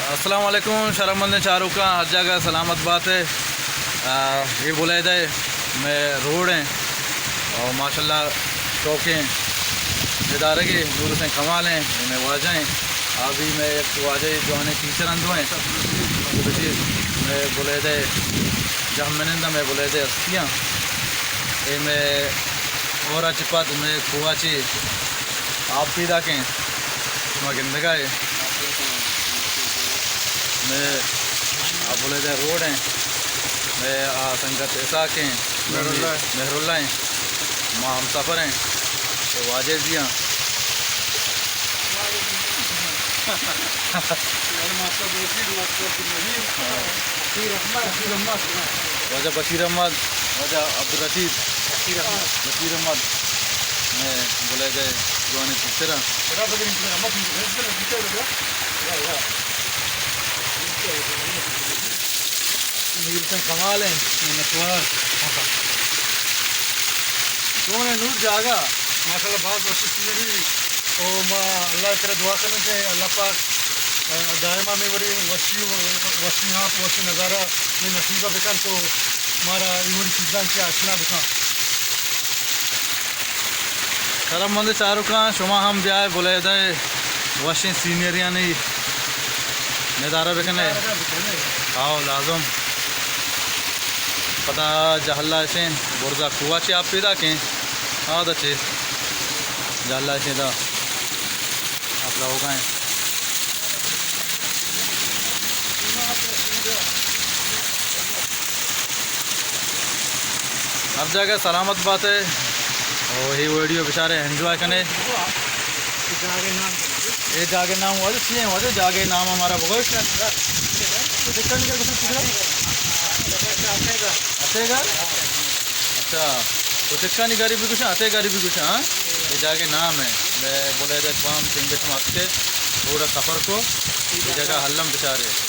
السلام علیکم، شرفمندیں چاروکاں، ہر جاگہ سلامت بات ئے۔ آ، اے بلیدہ ءِ مئے روڈ ایں اور ماشاءاللہ شوقیں ندارگے، نور حسین کمال ایں، اے مئے واجہ ایں، آ بھی مئے یک واجہ جوانیں ٹیچر اندو ایں۔ بشیر مئے بلیدہ ءِ جہمنند، مئے بلیدہ ءِ ہستی ایں۔ اے مئے ہور ءَ چہ پد مئے کوہ ءَ چہ آپ پیداک ایں، شما گندگا ئے۔ مئے آ بلیدہ ءِ روڈ ایں، مئے آ سنگت اسحاق ایں، مہراللہ۔ مہراللہ ایں، ما ہمسفر ایں، تو واجہ زی ایں۔ واجہ بشیر احمد، واجہ عبدالرشید، بشیر احمد، بشیر احمد، مئے بلیدہ ءِ جوانیں ٹیچر ایں۔ نور حسین کمال ایں، منتوار۔ چون ایں نور جاگہ؟ ماشاءاللہ، باز وشی سینری۔ او ما اللہ ءِ کرا دعا کنیں کہ اللہ پاک، آ، دائما مئے وڑیں وشی و وشی آپ، وشی نظارہ مئے نصیب ءَ بکن تو مارا اے وڑیں چیزاں چہ آشنا بکن۔ شرفمندیں چاروکاں، شما ہم بیائے بلیدہ ءِ وشیں سینریانی ندارہ بکنے۔ ہاؤ، لازم۔ پدا جہلا اشیں، برزا کوہ چہ آپ پیداک ایں۔ آ دا چہ جہلا اشیں دا آپ روگا ایں۔ ہر جاگہ سلامت بات ئے۔ او اے ویڈیو بچارے انجوائے کنے۔ اے جاگہ نام واجہ چی ایں؟ واجہ جاگہ نام ہمارا بگوش۔ اتے گھر؟ اچھا، تو چکانی گھر بھی گوشاں، اتے گھر بھی گوشاں، ہاں؟ اے جاگہ نام ایں۔ مئے بلیدہ ءِ بام چنگے شما اتے، روڈ ءَ سفر کو، اے جاگہ الم بچارے۔